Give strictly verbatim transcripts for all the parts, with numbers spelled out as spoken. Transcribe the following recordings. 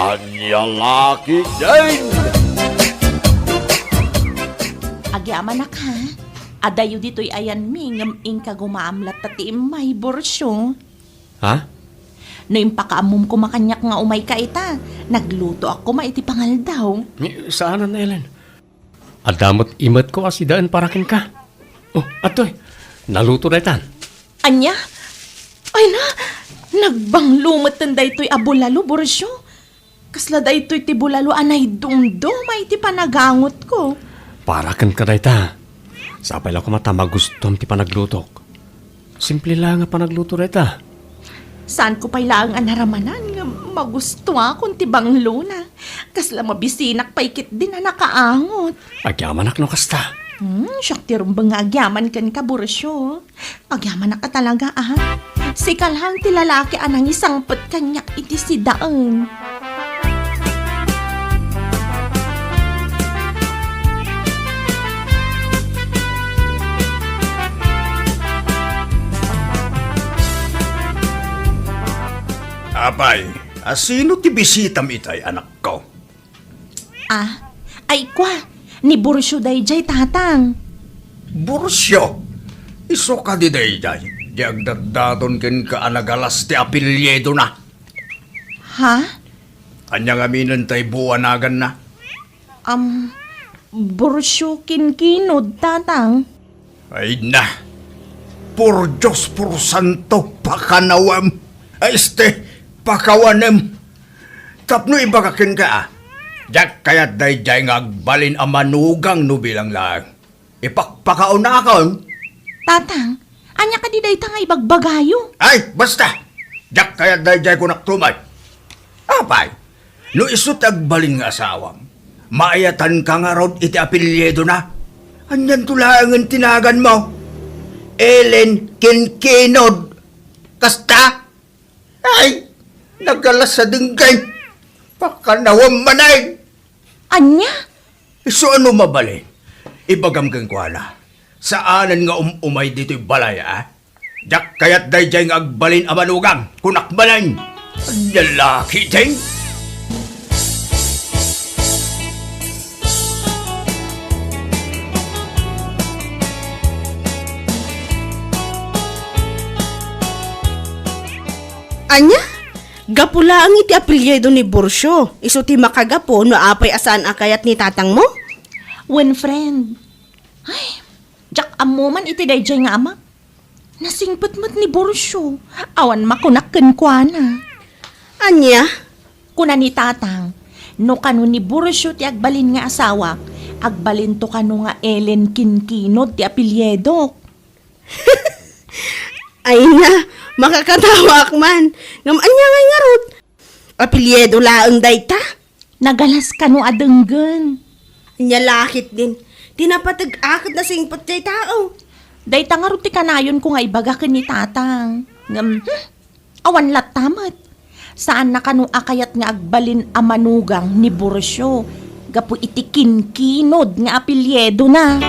Ania la ketdin? Agyamanak, ha? Adayo ditoy ayanmi ngem inka gumaam latta ti immay, Burcio. Ha? No impakaammom koma kaniak nga umayka ita, naglutoak koma iti pangaldaw. Ni, saanen, Ellen. Adda met imetko a sidaen para kenka. Oh, adtoy. Naluto daytan. Ania? Ay na, nagbanglo metten daytoy a bulalo, Burcio. Kasla daytoy ti bulalo a naidumduma iti panagangotko. Para kenka dayta. Sapay la koma ta magustuam ti panaglutok. Simple la nga panagluto dayta. Saanko pay laeng a naramanan nga magustuakon ti banglona. Kasla mabisinak pay ketdin a nakaangot. Agyamanak no kasta. Hmm, siak ti rumbeng nga agyaman kenka, Burcio. Agyamanak a talaga, a. Sika laeng ti lalaki a nangisangpet kaniak iti sidaen. Apay, a sino ti bisitam itay, anakko? Ah, ay kua, ni Burcio dayjay, tatang. Burcio? Isu kadi dayjay, di agdatdaton kenka a nagalas ti apelyidona? Ha? Ania ngamin tay buanaganna? Am, Burcio Kinkinod, tatang. Ay na, por Dios, por santo, pakanawem. Ay, este, pakawanem. Tapno ibaga kenka, a. Diak kayat dayjay nga agbalin a manugang no bilang laeng. Ipakpakaunakon. Tatang, ania kadi dayta nga ibagbagayo? Ay, basta! Diak kayat dayjay, kunak tumet. Apay, no isu ti agbalin nga asawam, maayatanka ngarud iti apelyidona? Anianto laengen ti naganmo? Ellen Kinkinod. Kasta? Ay, nagalas a denggem. Pakanawem manen. Ania? Isu a no mabalin, ibagam kenkuana, saanen nga um-umay ditoy balay, a? Diak kayat dayjay nga agbalin a manugang, kunak manen. Ania la ketdin? Ania? Gapu laeng iti apelyido ni Burcio, isu ti makagapu no apay a saan a kayat ni tatangmo? Wen, friend. Ay, diak ammo man iti dayjay nga ama. Nasingpet met ni Burcio. Awan makunak kenkuana. Ania? Kuna ni tatang, no kano ni Burcio ti agbalin nga asawak, agbalinto kano nga Ellen Kinkinod ti apelyidok. Ay na, makakatawaak man. Ngem ania ngay ngarud? Apelyido laeng dayta? Nagalas kano a denggen. Ania la ketdin, ti napateg-ak ket nasingpet jay tao. Dayta ngarud ti kanayonko nga ibaga ken ni tatang. Ngem, hmm, awan latta met. Saanna kano a kayat nga agbalin a manugang ni Burcio gapu iti Kinkinod nga apelyidona.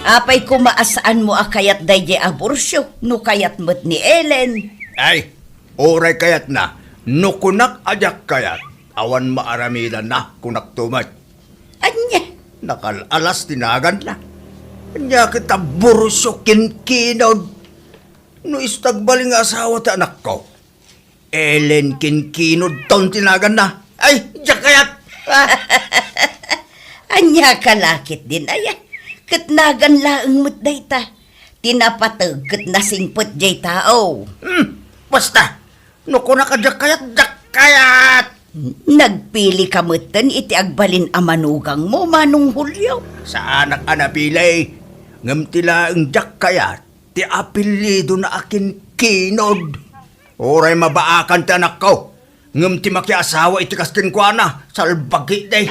Apay koma a saanmo a kayat dayjay a Burcio no kayat met ni Ellen? Ay, uray kayatna, no kunak a diak kayat, awan maaramidanna, kunakto met. Ania? Nakal-alas ti naganna. Ania ket a Burcio Kinkinod? No isu ti agbalin nga asawa ti anakko, Ellen Kinkinodton ti naganna. Ay, diak kayat! Ania ka la ketdin, aya? Ket nagan laeng met dayta. Ti napateg ket nasingpet jay tao. Hmm, basta, no kunak a diak kayat, diak kayat! Nagpili ka metten iti agbalin a manugangmo, Manong Julio? Saanak a napili, ngem ti laeng diak kayat, ti apelyidona a Kinkinod. Uray mabaakan ti anakko, ngem ti makiasawa iti kas kenkuana, salbagi day.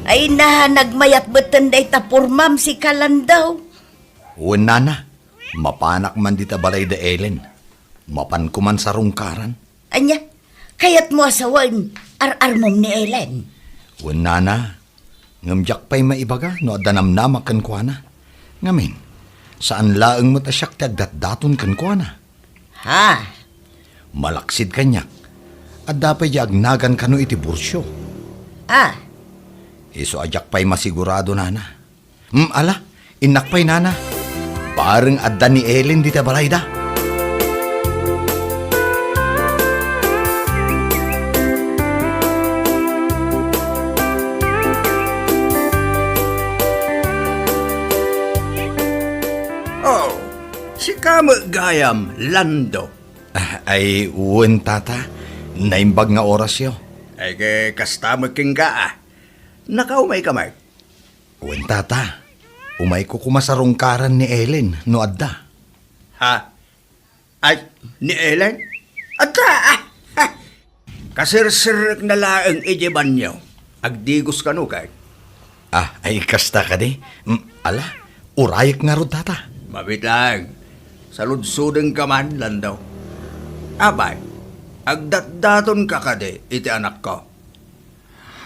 Ay na, nagmayat metten dayta pormam, sika, Landau. Wen, nana, mapanak man dita balay da Ellen. Mapanko man sarungkaran. Ania? Kayatmo a sawen, ar-armem ni Ellen? Wen, nana, ngem diak pay maibaga no adda namnamak kenkuana. Ngamin, saan laeng met a siak ti agdatdaton kenkuana. Ha? Malaksid kaniak, adda pay di agnagan kano iti Burcio. Ah. Isu a diak pay masigurado, nana. Hmm, ala, innak pay, nana. Bareng adda ni Ellen dita balayda. Oh, sika met gayam, Lando. Ah, ay, wen, tata. Naimbag nga orasyo. Ay, ke, kasta met kenka, ah. Nakaumayka met? Wen, tata. Umayko koma sarungkaran ni Ellen no adda. Ha? Ay, ni Ellen? Adda, ah, ah. Kaserserrekna laeng idiay banio. Agdigos kano, kay? Ah, ay, kasta kadi? Mm, ala, urayek ngarud, tata. Mabiit laeng. Saludsodengka man, Lando. Apay, agdatdatonka kadi iti anakko?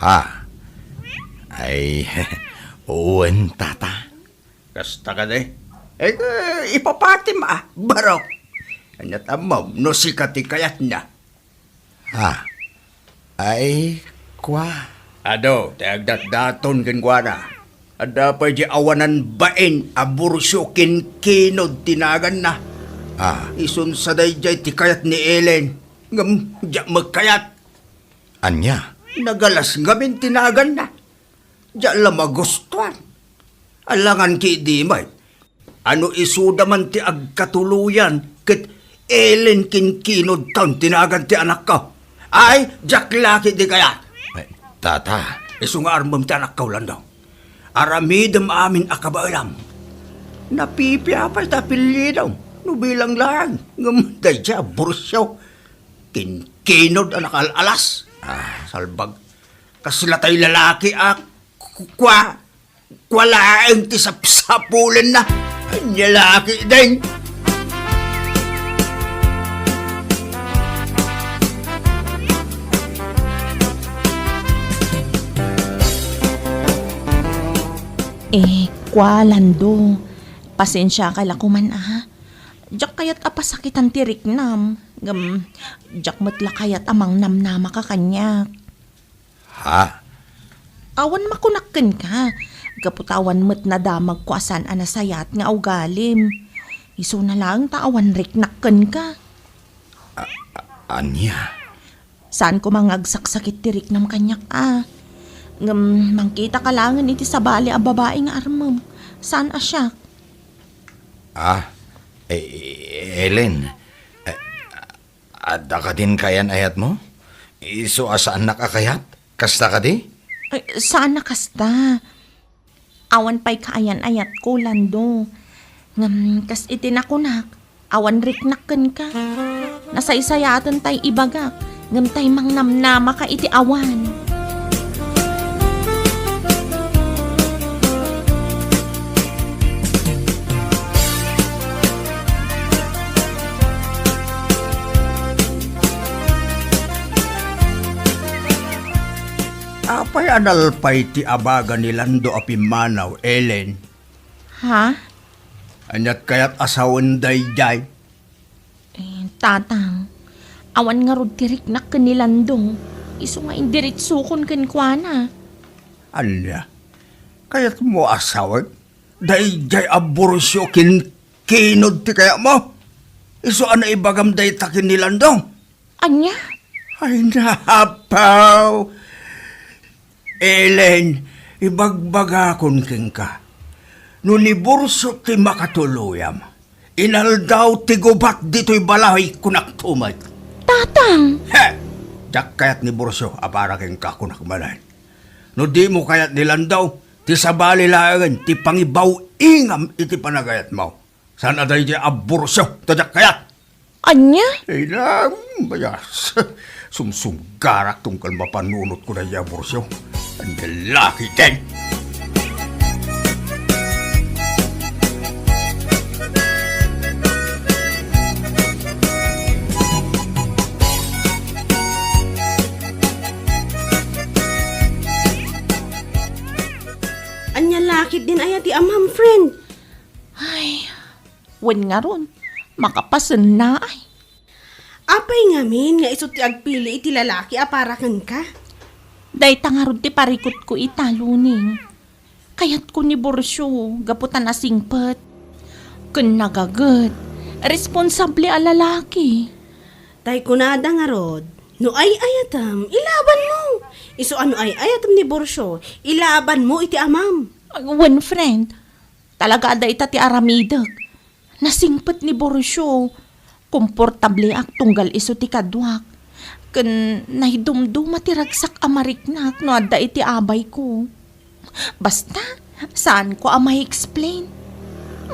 Ha? Ay, wen, tata. Kasta kadi? Eh, eh, ipapatim, ah, barok. Ania't ammom no sika ti kayatna? Ha? Ay, kua. Adu, ti agdatdaton kenkuana. Adda pay di awanan bain a Burcio Kinkinod ti naganna. Ah. Isun sa daydiay ti kayat ni Ellen. Ngem, diak met kayat. Ania? Nagalas ngamin ti naganna. Diak la magustuan. Alangan ki idi met. Ano isuda man ti agkatuloyan ket Ellen Kinkinod taon ti nagan ti anakko. Ay, diak la ketdi kayat. Ay, tata. Isu nga armem ti anakko, Lando. Aramidem amin a kabaelam. Napipia pay ti apelyidom no bilang laeng. Ngem daydiay a Burcio. Kinkinod a nakaal-alas. Ah. Salbag. Kasla tay lalaki a ku-, kua, kua laeng ti sapsapulenna. Ania la ketdin? Eh, kua, Lando. Pasensiaka la koman, a. Diak kayat a pasakitan ti riknam. Ngem, diak met la kayat a mangnamnamaka kaniak. Ha? Awan makunak kenka. Gapu ta awan met nadamagko a saan a nasayaat nga ugalim. Isuna laeng ta awan riknak kenka. A-, a-, ania? Saan koma nga agsaksakit ti riknam kaniak, a. Ngem mangkitaka laengen iti sabali a babai nga armem. Saan a siak. Ah, eh, Ellen, eh, adda kadin kaayan-ayatmo? Isu a saannak a kayat? Kasta kadi? Ay, saan a kasta. Awan pay kaayan-ayatko, Lando. Ngem kas iti nakunak, awan riknak kenka. Nasaysayaaten tay ibagak, ngem tay mangnamnamaka iti awan. Apay a nalpay ti abaga ni Lando a pimmanaw, Ellen? Ha? Ania't kayat a sawen daydiay? Eh, Tatang, awan ngarud ti riknak ken ni Lando. Isu nga indiritsokon kenkuana. Ania? Kayatmo a sawen? Daydiay a Burcio Kinkinod ti kayatmo? Isu a naibagam dayta ken ni Lando? Ania? Ay, napaw! Ellen, ibagbagakon kenka, no ni Burcio ti makatuluyam, inaldaw ti gubat ditoy balay, kunak tumet. Tatang! He! Diak kayat ni Burcio a para kenka, kunak manen. No dimo kayat ni Lando, ti sabali laengen ti pangibaw-ingam iti panagayatmo. Saan a daydiay a Burcio ta diak kayat? Ania? Ay, na, bayas. Sumsumgarak tunggal mapanunotko daydiay a Burcio. Ania la ketdin? Akit din aya ti amam, friend. Ay, wen ngarud, makapasenna ay. Apay ngamin nga isu ti agpili iti lalaki a para kenka? Dayta ngarud ti parikutko ita, Luning. Kayatko ni Borcio gapu ta nasingpet. Ken nagaget, responsable a lalaki. Tay kunada ngarud, no ay-ayatem, ilabanmo. Isu a no ay-ayatem ni Borcio, ilabanmo iti amam. Wen, friend, talaga adda ita ti aramidek. Nasingpet ni Borcio. Komportableak tunggal isu ti kaduak. Ken naidumduma ti ragsak a mariknak no adda iti abayko. Basta, saanko a ma-explain.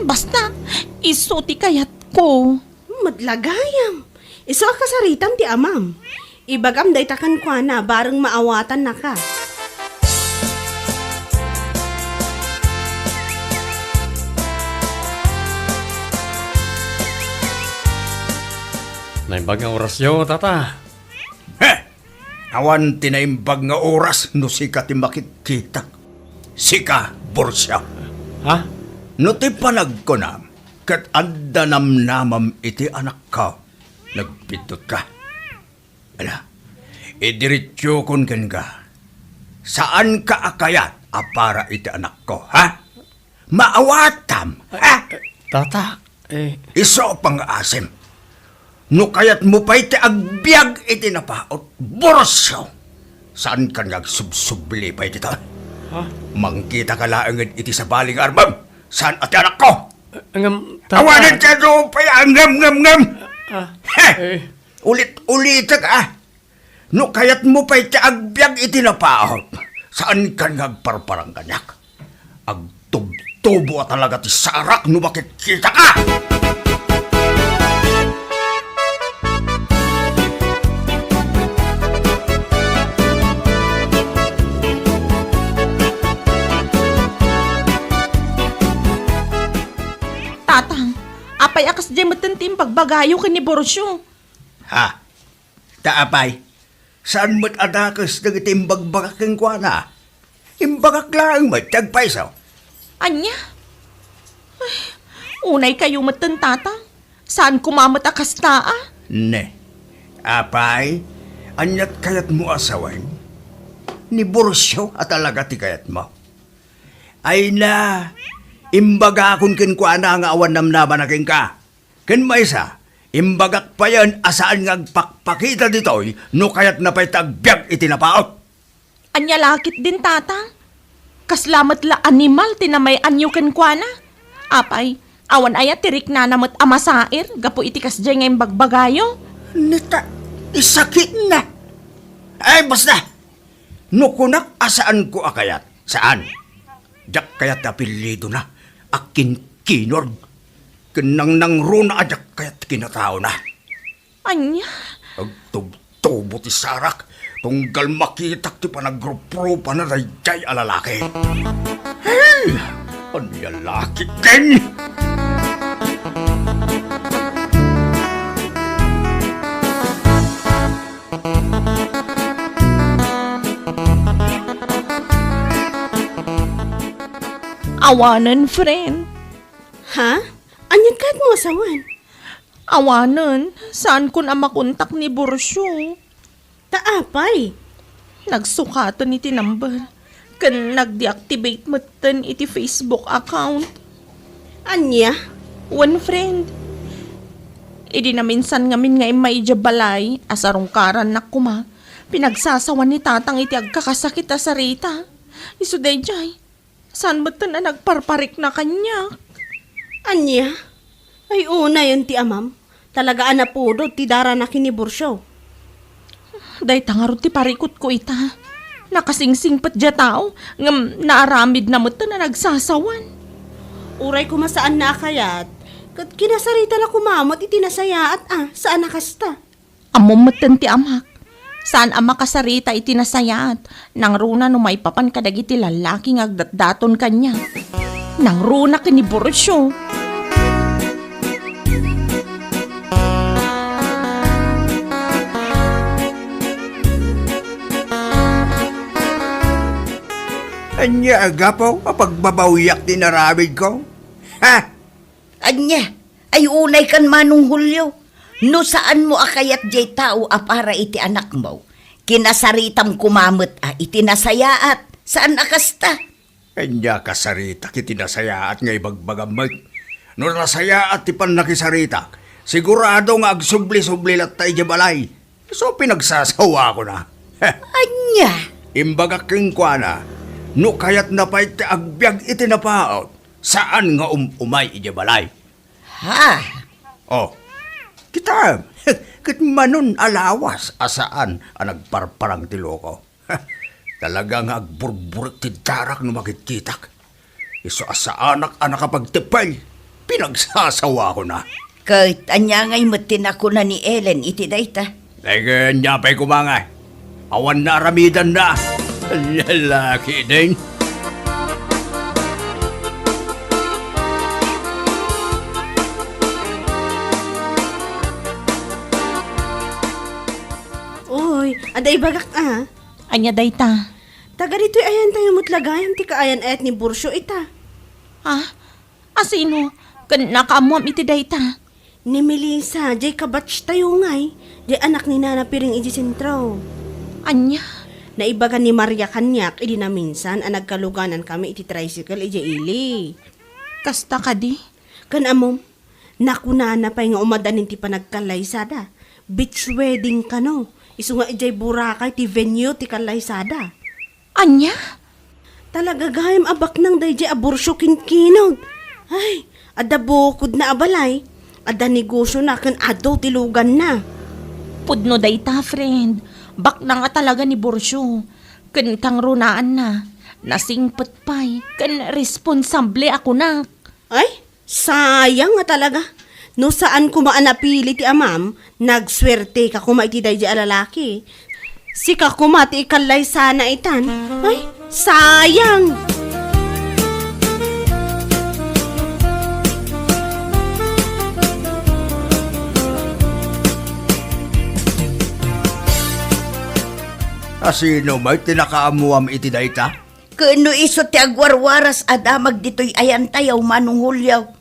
Basta, isu ti kayatko. Met la gayam. Isu a kasaritam ti amam. Ibagam dayta kenkuana bareng maawatannaka. Naimbag nga orasyo, tata. He! Awan ti naimbag nga oras no sika ti makitkitak. Sika, Borcio. Ha? No ti panagkunam, ket adda namnamam iti anakko, nagbiddut ka. Ala, idiretsokon kenka. Saanka a kayat a para iti anakko, ha? Maawatam, ha? Tata, eh. Isu a pangngaasim. No kayatmo pay ti agbiag iti napaut, Borcio, saankan nga agsubsubli pay dita. Ha? Mangkitaka laeng iti sabali nga armem. Saan a ti anakko? Ngem, tata. Awanen ti adu pay, ngem, ngem, ngem. Ah, Heh! eh. Ulit-ulitek, ah. No kayatmo pay ti agbiag iti napaut, saankan nga agparparang kaniak. Agtubtubo a talaga ti sarak no makitkitaka! Tatang, apay a kasdiay metten ti imbagbagayo ken ni Borcio? Ha? Ta apay, saan met a dakes dagiti imbagbagak kenkuana. Imbagak laeng met ti agpayso. Ania? Ay, unay kayo metten, Tatang. Saan koma met a kasta, a? Ne. Apay, aniat kayatmo a sawen? Ni Borcio a talaga ti kayatmo. Ay na, imbagakon kenkuana nga awan namnamana kenka. Ken maysa, imbagak payen a saan nga agpakpakita ditoy no kayatna pay ti agbiag iti napaut. Ania la ketdin, Tatang? Kasla met la animal ti namay-anyo kenkuana? Apay, awan aya ti riknana met a masair gapu iti kasdiay nga imbagbagayo? Neta, isakitna. Ay, basta! No kunak a saanko a kayat, saan. Diak kayat ti apellidona a Kinkinor. Ken nangnangruna a diak kayat ti kinataona. Ania? Agtubtubo ti sarak, tunggal makitak ti panagrupropana daydiay a lalaki. Hey! Ania la ketdin? Awanen, friend. Ha? Aniat kayatmo a sawen? Awanen, saankon a makontak ni Borcio. Ta apay? Nagsukaten iti number, ken nag-deactivate metten iti Facebook account. Ania? Wen, friend. Idi naminsan ngamin nga immay idiay balay a sarungkarannak koma, pinagsasawan ni Tatang iti agkakasakit a sarita. Isu daydiay, saan metten a nagparparikna kaniak. Ania? Ay, unayen ti amam. Talaga a napudot ti darana ken ni Borcio. Dayta ngarud ti parikutko ita. Nakasingsingpet diay tao, ngem naaramidna metten a nagsasawan. Uray koma saanna a kayat, ket kinasaritana koma met iti nasayaat a, saan a kasta. Ammom metten ti amak. Saan a makasarita iti nasayaat. Nangruna no maipapan kadagiti lallaki nga agdatdaton kaniak. Nangruna ken ni Borcio. Ay, Ania a gapu a pagbabawiak ti inaramidko? Ha? Ania? Ay unay kan Manong Julio. No saanmo a kayat diay tao a para iti anakmo, kinasaritam koma met a iti nasayaat. Saan a kasta? Ania kasaritak iti nasayaat nga ibagbagam met? No nasayaat ti pannakisaritak, sigurado nga agsubli-subli latta idiay balay. Isu pinagsasawakona. Ania? Imbagak kenkuana, no kayatna pay ti agbiag iti napaut, saan nga um-umay idiay balay. Ha? Oh, kitam, ket manon a lawas a saan a nagparparang ti loko. Talaga nga agburburek ti darak no makitkitak. Isu a saanak a nakapagteppel, pinagsasawakona. Ket ania ngay met ti nakuna ni Ellen iti dayta? Ay, ket ania pay koma nga? Awan naaramidanna. Lalaki din. Uy, adda ibagak a. Ania dayta? Taga ditoy ayantayo met la gayam ti kaayan-ayat ni Burcio ita. Ha? Asino? Ken nakaammoam iti dayta? Ni Melissa, jay kabatchtayo ngay, jay anak ni Nana Piring iti sentro. Ania? Naibaga ni Maria kaniak idi naminsan a nagkaluganankami iti tricycle idiay ili. Kasta kadi? Ken ammom, nakunana pay nga umadanin ti panagkallaysada. Beach wedding kano. Isu nga idiay Boracay ti venue ti kallaysada. Ania? Talaga gayam a baknang daydiay a Burcio ken Kinod. Ay, adda bukodna a balay, adda negosiona ken adu ti luganna. Pudno dayta, friend. Baknang a talaga ni Burcio. Ken kangrunaanna, nasingpet pay, ken responsable a kunak. Ay, sayang nga talaga. No saan koma a napili ti amam, nagsuerteka koma iti daydiay a lalaki. Sika koma ti ikallaysana itan. Ay, sayang! Asino met ti nakaammoam iti dayta? Ken no isu ti agwarwaras a damag ditoy ayantayo, Manong Julio.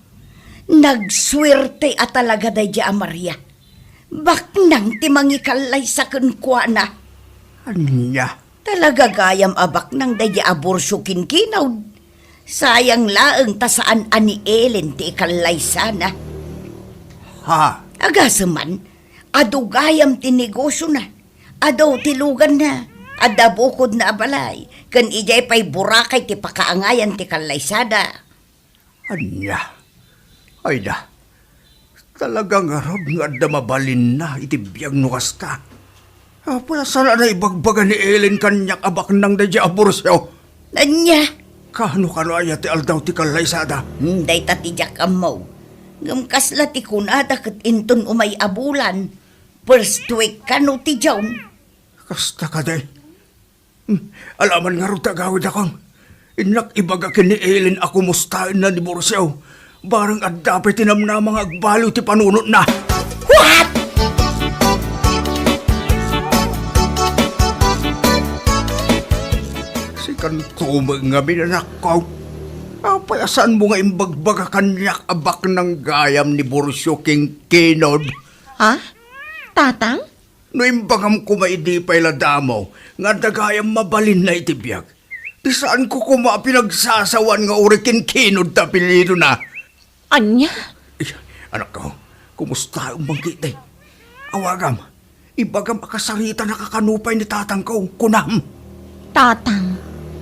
Nagsuerte a talaga daydiay a Maria. Baknang ti mangikallaysa kenkuana. Ania? Talaga gayam a baknang daydiay a Burcio ken Kinod. Sayang laeng ta saan a ni Ellen ti ikallaysana. Ha? Agasem man, adu gayam ti negosiona. Adu ti luganna, adda bukodna a balay, ken idiay pay Boracay ti pakaangayan ti kallaysada. Ania? Ayda, talaga ngarud nga adda mabalinna iti biag no kasta. Apay a saan a naibagbaga ni Ellen kaniak a baknang daydiay a Burcio? Ania? Kano, kano aya ti aldaw ti kallaysada? Hmm, dayta ti diak ammo. Ngem kasla ti kunada ket inton umay a bulan, first week kano ti June. Kasta kadi? Hmm, alaman ngarud ti agawidakon. Innak ibaga ken ni Ellen a kumustaenna ni Burcio. Bareng adda pay ti namnama nga agbaliw ti panunotna. What? Sikan koma ngamin, anakko. Apay a saanmo nga imbagbaga kaniak a baknang gayam ni Burcio ken Kinod? Ha? Tatang? No imbagam koma idi pay la damo nga adda gayam mabalinna iti biag, ti saanko koma a pinagsasawan nga uray ken Kinod ti apelyidona. Ania? Ay, anakko, kumustaem man ketdi? Awagam, ibagam a kasaritanaka kano pay ni tatangko, kunam. Tatang,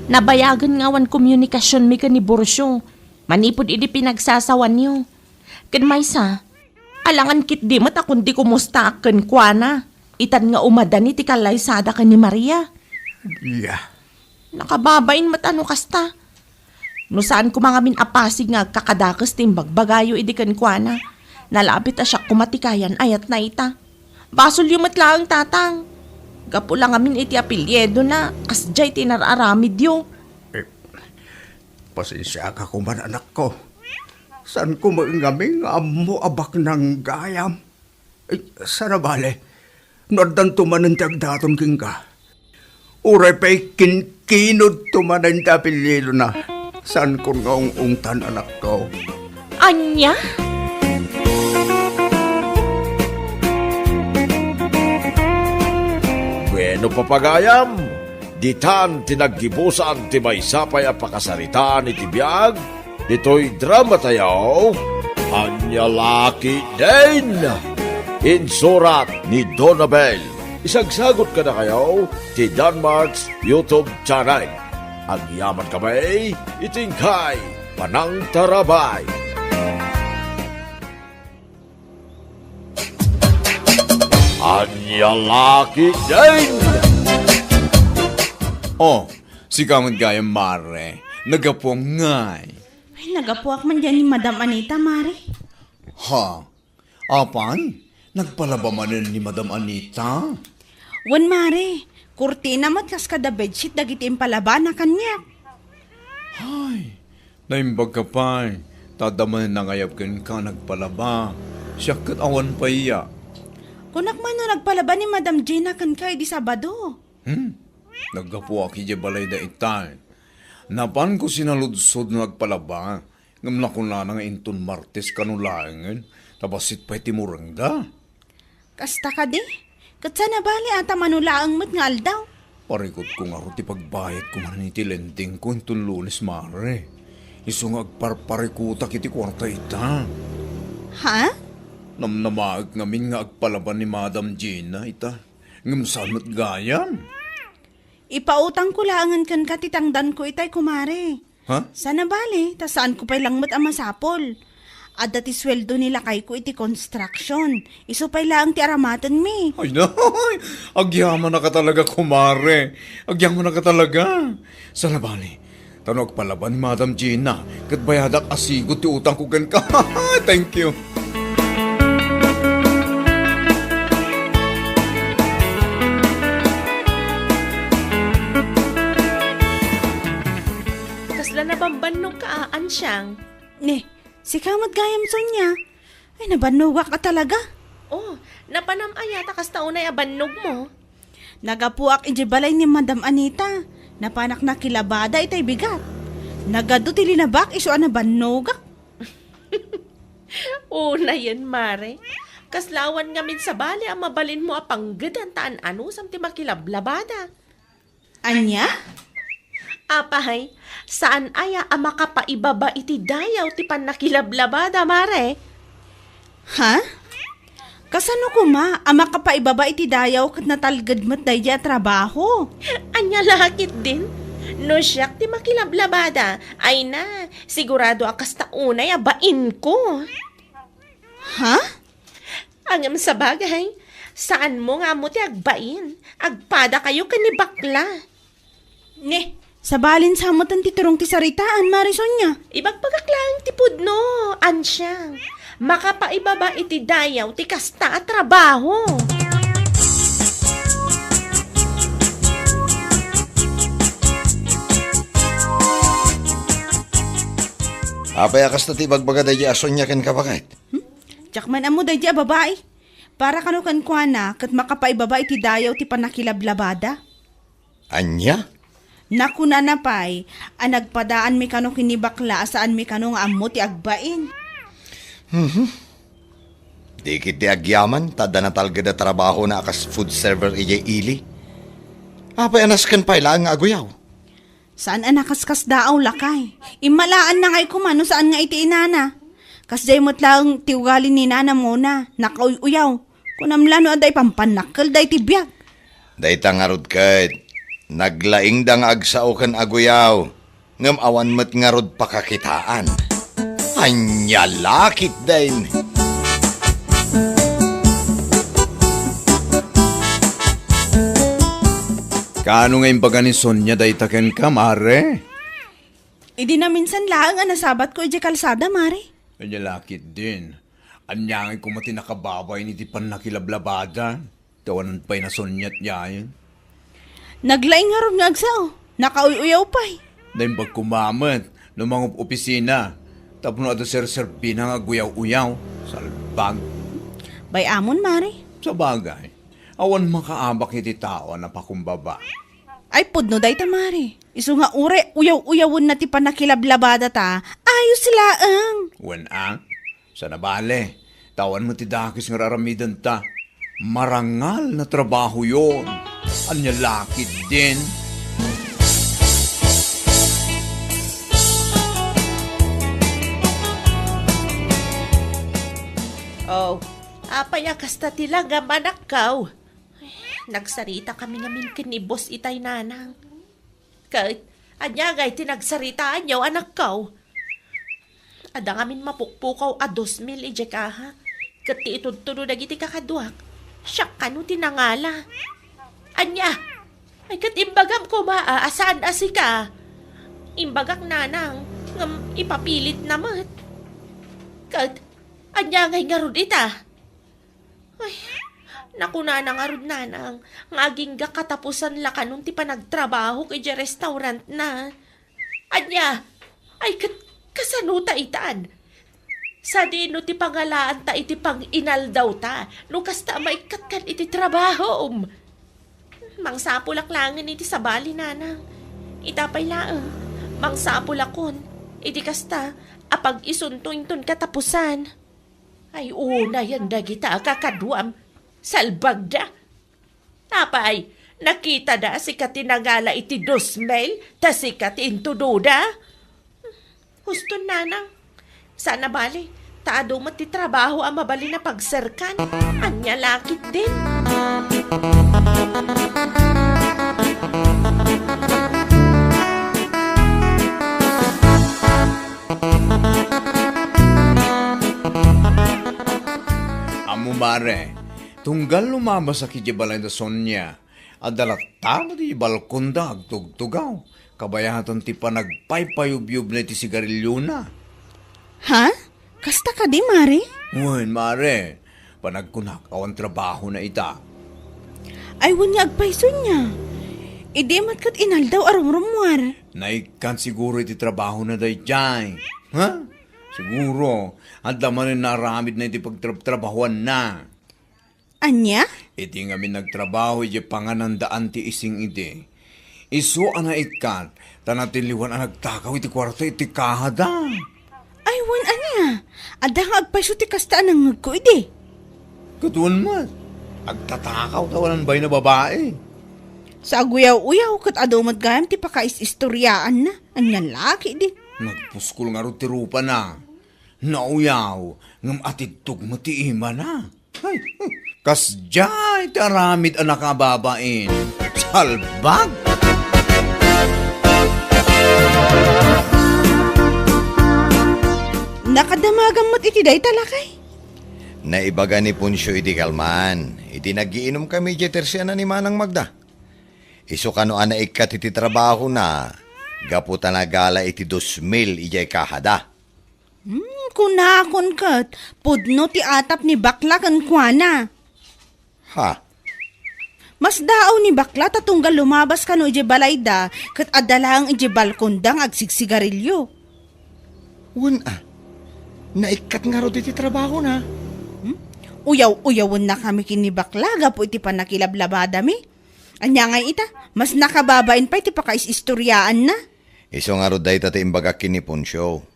nabayagen nga awan komunikasionmi ken ni Burcio manipud idi pinagsasawanyo. Ken maysa, alangan ketdi met a kundi kumustaak kenkuana, itan nga umadani ti kallaysada ken ni Maria. Ania? Nakababain met a no kasta. No saan koma ngamin a pasig nga agkakadakes ti imbagbagayo idi kenkuana, nalabit a siak koma ti kayan-ayatna ita. Basolyo met laeng, tatang. Gapu la ngamin iti apelyidona, kasdiay ti inar-aramidyo. Eh, pasensiaka koma, anakko. Saanko met ngamin nga ammo a baknang gayam. Ay, saan a bale, no addanto manen ti agdaton kenka. Uray pay ken Kinudto manen ti apelyidona. Saankon nga ung-ungtan, anakko. Ania? Bueno, papagayam, ditan ti naggibusan ti maysa pay a pakasaritaan iti biag ditoy dramatayo, Ania La Ketdin. Insurat ni Donabel. Isagsagut kadakayo ti Danmark's YouTube channel. Agyaman kami iti inkay panangtarabay. Ania La Ketdin! Oh, sika met gayam, mare. Nagapuam ngay. Ay, nagapuak man diay ni Madam Anita, mare. Ha? Apay? Nagpalaba manen ni Madam Anita? Wen, mare. Kurtina met kas kada bedsheet dagiti impalabana kaniak. Ay, naimbag ka pay. Ta adda manen nangayab kenka nagpalaba. Siak ket awan pay ya. Kunak man no nagpalaba ni Madam Gina kenka idi Sabado. Hmm? Naggapuak idiay balayda itay. Napanko sinaludsod no nagpalaba, ngem nakunana nga inton Martes kano laengen, ta bassit pay ti murengda. Kasta kadi? Ket saan a bali a ta mano laeng met nga aldaw? Parikutko ngarud ti pagbayadko manen iti lendingko inton Lunes, mare. Isu nga agparparikutak iti kuarta ita. Ha? Namnamaek ngamin nga agpalaba ni Madam Gina ita. Ngem saan met gayam? Ipautangko laengen kenka ti tangdanko itay, kumare. Ha? Saan a bali, ta saanko pay lang met a masapul. Adda ti sueldo ni lakayko iti construction. Isu pay laeng ti aramatenmi. Ay, nay! Agyamanaka talaga, kumare. Agyamanaka talaga. Saan a bali, ta no agpalaba ni Madam Gina, ket bayadak a sigud ti utangko kenka. Thank you. Kasla nabambannogka a, Ansiang? Ne, sika met gayam, Sonia. Ay, nabannogak a talaga. Oh, napanam aya ta kasta unay a bannogmo? Nagapuak idiay balay ni Madam Anita. Napanak nakilabada itay bigat. Nagadu ti linabak isu a nabannogak. Unayen, mare. Kasla awan ngamin sabali a mabalinmo a panggedan ta an-anusam ti makilablabada. Ania? Apay, saan aya a makapaibaba iti dayaw ti pannakilablabada, mare? Ha? Kasano koma a makapaibaba iti dayaw ket natalged met daydi a trabaho? Ania la ketdin? No siak ti makilablabada, ay na, sigurado a kasta unay a bainko. Ha? Ngem sabagay, saanmo nga ammo ti agbain. Agpadakayo ken ni bakla. Ne, sabalin sa metten ti turong ti saritaan, Mare Sonia. Ibagbagak laeng ti pudno, Ansiang. Makapaibaba iti dayaw ti kasta a trabaho. Apay a kasta ti ibagbaga daydi a Sonia kenka, baket? Hmm? Diak man ammo daydi a babai. Para kano kenkuana ket makapaibaba iti dayaw ti pannakilablabada. Ania? Nakunana pay a nagpadaanmi kano ken ni bakla a saanmi kano nga ammo ti agbain. Mhm. Di ketdi agyaman ta adda natalged a trabahona a kas food server idiay ili. Apay a nasken pay laeng nga aguyaw? Saan a nakaskasdaaw, lakay. Immalaanna ngay koma no saan nga iti inana. Kasdiay met laeng ti ugali ni nanam nguna, nakauy-uyaw. Kunam la no adda ipampannakkel daydi biag. Dayta ngarud ket, naglaingda nga agsao ken aguyaw, ngem awan met ngarud pakakitaan. Ania la ketdin? Kaano nga imbaga ni Sonia dayta kenka, Mare? Idi naminsan laeng a nasabatko idiay kalsada, Mare. Ania la ketdin? Ania ngay koma ti nakababain iti pannakilablabada? Ti awanan pay nasuniat yayen. Naglaing ngarud nga agsao. Nakauy-uyaw pay. Naimbag koma met no mangup-opisina tapno adda serserbina nga aguyaw-uyaw. Salbag. Bay-amon, Mare. Sabagay, awan makaabak iti tao a napakumbaba. Ay, pudno dayta, Mare. Isu nga uray uyaw-uyawenna ti pannakilablabadata, ayos laeng. Wen a, sana bale, ta awan met ti dakes nga ar-aramidenta. Marangal na trabahoyon. Ania la ketdin? Oh, apay a kasta ti langam, anakko? Nagsarita kami ngamin ken ni Boss itay, Nanang. Ket, ania ngay ti nagsaritaanyo, anakko? Adda ngamin mapukpukaw a dos mil idiay kaha. Ket ti itudtudo dagiti kakaduak, siak kano ti nangala. Ania? Ay, ket imbagam koma a, a saan a sika. Imbagak, Nanang, ngem ipapilitna met. Ket, ania ngay ngarud ita? Ay, nakunana ngarud, Nanang, nga agingga katapusan la kanon ti panagtrabahok idiay restaurantna. Ania? Ay, ket kasano ta itan? Sadino ti pangalaanta iti pang-inaldawta no kasta a maikkatkan iti trabahom? Mangsapulak laengen iti sabali, Nanang. Ita pay laeng, mangsapulakon iti kasta a pag-isunto inton katapusan. Ay, unayen dagita a kakaduam. Salbagda. Apay, nakitada a sika ti nangala iti dos mil, ta sika ti intudoda? Huston, Nanang. Sana bale, ta adu met ti trabaho a mabalin a pagserkan. Ania la ketdin? Ammo, Mare, tunggal lumabasak idiay balay da Sonia, adda latta met idiay balkonda agtugtugaw, kabayatan ti panagpaypayubyubna iti sigariliona. Ha? Kasta kadi, Mare? Wen, Mare, panagkunak awan trabahona ita. Ay, wen nga agpayso nia. Idi met ket inaldaw a rumrummuar. Naikkan siguro iti trabahona daydiay. Ha? Siguro, adda manen naaramidna iti pagtrabtrabahoanna. Ania? Idi ngamin nagtrabaho idiay panganandaan ti ising idi, isu a naikkat, ta natiliwan a nagtakaw iti kuarta iti kahada. Ay, wen ania? Adda nga agpayso ti kasta a nangngegko idi. Ket wen met, agtatakaw ta awan bain a babai. Sa aguyaw-uyaw ket adu met gayam ti pakaisistoriaanna. Ania la ketdi? Nagpuskol ngarud ti rupana. Nauyaw, ngem atidtog met ti imana. Ay, kasdiay ti aramid a nakababain. Salbag! Nakadamagam met iti dayta, lakay? Naibaga ni Poncio idi kalman, iti nagiinumkami idiay tersiana ni Manang Magda. Isu kano a naikkat iti trabahona, gapu ta nagala iti dos mil idiay kahada. Hmm, kunakon ket, pudno ti atap ni bakla kenkuana. Ha? Masdaaw ni bakla ta tunggal lumabas kano idiay balayda, ket adda laeng idiay balkonda nga agsigsigarilio. Wen a, naikkat ngarud iti trabahona. Hmm? Uyaw-uyawennakami ken ni bakla gapu iti pannakilablabadami. Ania ngay ita, mas nakababain pay ti pakaisistoriaanna. Isu ngarud dayta ti imbagak ken ni Poncio.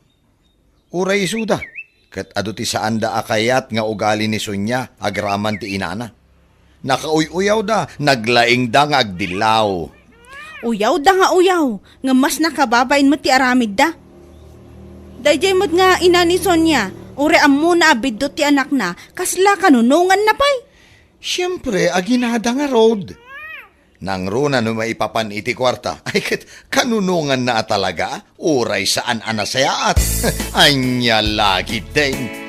Uray isuda, ket adu ti saanda a kayat nga ugali ni Sonia agraman ti inana. Nakauy-uyawda, naglaingda nga agdillaw. Uyawda nga uyaw, ngem mas nakababain met ti aramidda. Daydiay met nga ina ni Sonia, uray ammona a biddut ti anakna, kasla kanunonganna pay. Siempre, aginada ngarud. Nangruna no maipapan iti kuarta. Ay, ket kanunonganna a talaga, uray saan a nasayaat. Ania la ketdin?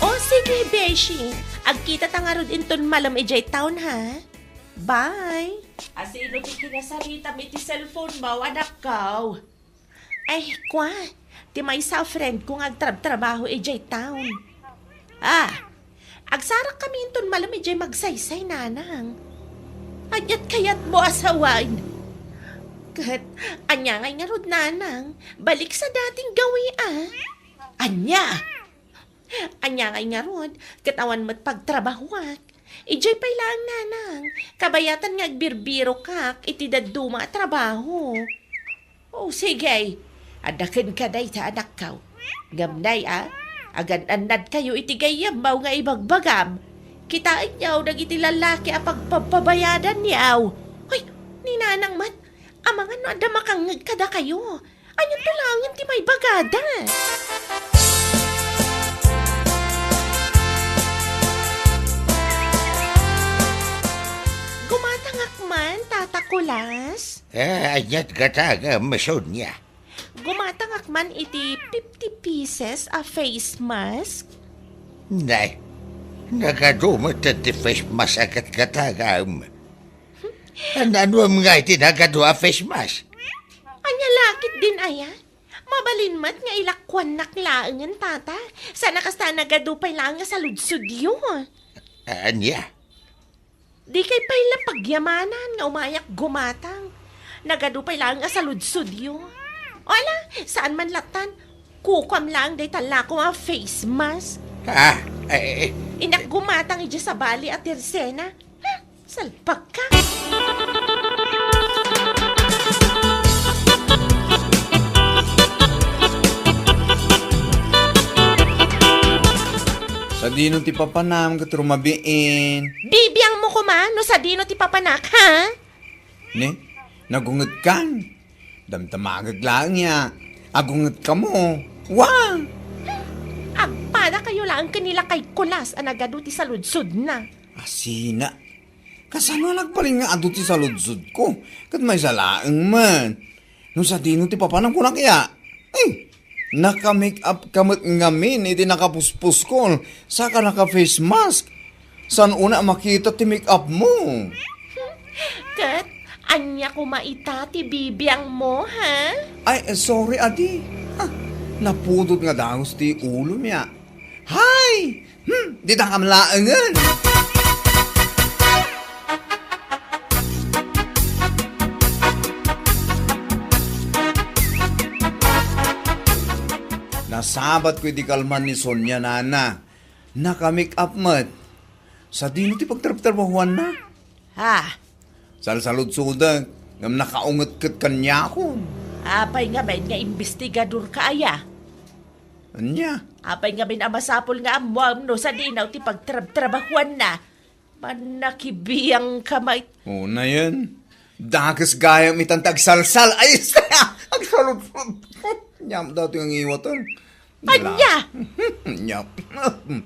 O, sige, Beshi. Agkitata ngarud inton malem idiay town, ha? Bye. Asino ti kinasaritam iti cellphone mo, anakko? Ay, kua, ti maysa a friend ko nga agtrabtrabaho idiay town. Ah, agsarakkami inton malem idiay Magsaysay, Nanang. Aniat kayatmo a sawen? Ket ania ngay ngarud, nanang? Balik sa dating gawi, a. Ania? Ania ngay ngarud, ket awan met pagtrabahuak. Idiay pay laeng, nanang, kabayatan nga agbirbirokak iti dadduma a trabaho. O, sige. Adda kenka dayta, anakko. Ngem nay, a, agan-annadkayo iti gayyemmo nga ibagbagam. Kitaenyo dagiti lallaki a pagpabpabayadanyo. Ay, ni nanang met, amangan no adda makangngeg kadakayo. Aniato laengen ti maibagada? Gumatangak man, Tata Kulas. Eh, aniat gata nga mesunna? Gumatangak man iti fifty pieces a face mask. Nay, nagadu met ti face mask a ket gatangam. An-, anuem nga iti nagadu a face mask? Ania la ketdin aya? Mabalin met nga ilakuannak laengen, Tata. Saan a kasta nagadu pay laeng a saludsodyo. Ania? Dikay pay la pagyamanan nga umayak gumatang. Nagadu pay laeng a saludsodyo. O ala, saan man lattan, kukuam laeng dayta lakom a face mask. Ah, eh, eh. Innak gumatang idiay sabali a tirsena. Ha? Salpagka! Sadino ti papanam ket rumabiin? Bibiangmo koma no sadino ti papanak, ha? Ne? Nagungetkan? Damdamagek laeng ya. Agungetkamo. Wa! Agpadakayo laeng ken ni Lakay Kulas a nagadu ti saludsodna. Asina. Kasano a nagbalin nga adu ti saludsodko? Ket maysa laeng man. No sadino ti papanam, kunak ya. Eh, naka-make up ka met ngamin iti nakapuspuskol, saka naka-face mask. Saan unay a makita ti make up mo? Ket ania koma ita ti bibiangmo, ha? Ay, sorry, adi. Ah, napudot nga dagus ti ulom ya. Hay! Hmm, dita kam laengen. Nasabatko iti kalman ni Sonia, nana. Naka-make up met. Sadino ti pagtrabtrabahuanna? Ha? Salsaludsodek, ngem nakaunget ket kaniakon. Apay ngamin nga imbestigadorka aya? Ania? Apay ngamin a masapul nga ammoam no sadino ti pagtrabtrabahuanna? Mannakibiangka met. O, nayen. Dakes gayam itan ti agsalsal. Ay, agsaludsod. Ania met daytoy nga ngiwaten. Ania? Ania?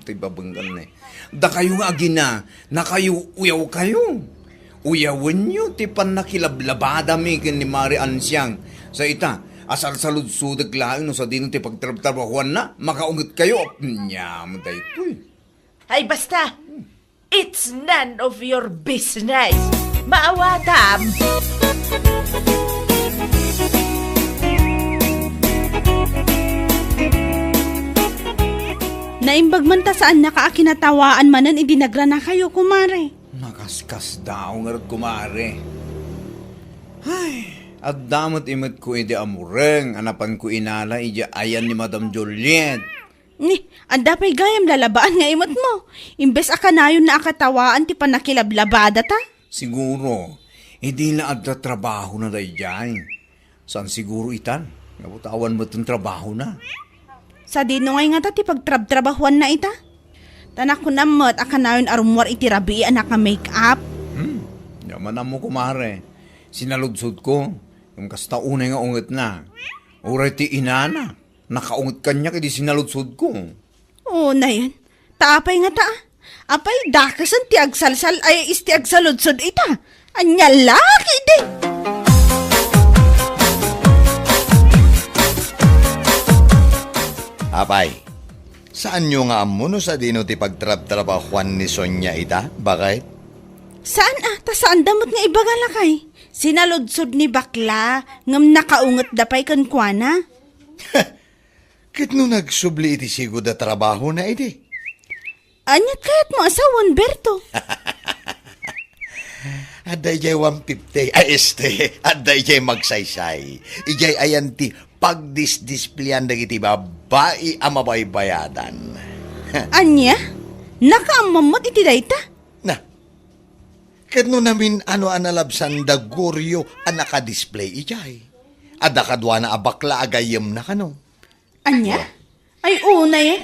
Ti babenggan ni. Dakayo nga agina, nakayo uyawkayo. Uyawenyo ti pannakilablabadami ken ni Mari Ansiang. Sa ita, asalsaludsodek laeng no sadino ti pagtrabtrabahuanna, makaungetkayo. Ania met daytoy. Ay, basta! It's none of your business! Maawatam! Naimbag man ta saannaka a kinatawaan manen idi nagranakayo, kumare. Nakaskasdaaw ngarud, kumare. Ay, adda met imetko idi amureng a napanko inala idiay ayan ni Madam Juliet. Ni, adda pay gayam lalabaan nga imetmo. Imbes a kanayonna a katawaan ti pannakilablabadata. Siguro, idi la adda trabahona daydiay. Saan siguro itan? Gapu ta awan metten trabahona. Sadino ngay ngata ti pagtrabtrabahuanna ita? Ta nakunam met a kanayon a rummuar iti rabii a naka-make up. Hmm, diak man ammo, kumare. Sinaludsodko, ngem kasta unay nga ungetna. Uray ti inana. Nakaunget kaniak idi sinaludsodko. O, nayen. Ta apay ngata, a? Apay, dakesen ti agsalsal ay isti agsaludsod ita. Ania la ketdi? Apay, saanyo nga ammo no sadino ti pagtrabtrabahuan ni Sonia ita, baket? Saan a, ta saanda met nga ibaga, lakay. Sinaludsod ni bakla, ngem nakaungetda pay kenkuana. Ket no nagsubli iti sigud a trabahona idi? Aniat kayatmo a sawen, Berto? Adda idiay one fifty. Ay, este, adda idiay magsaysay. Idiay ayan ti pagdisdispleyan dagiti babai a mabaybayadan. Ania? Nakaammo met iti dayta? Na, ket no namin-ano a nalabsan da Gorio a nakadisplay idiay? Adda kaduana a bakla a gayyemna kano? Ania? Ay, unay.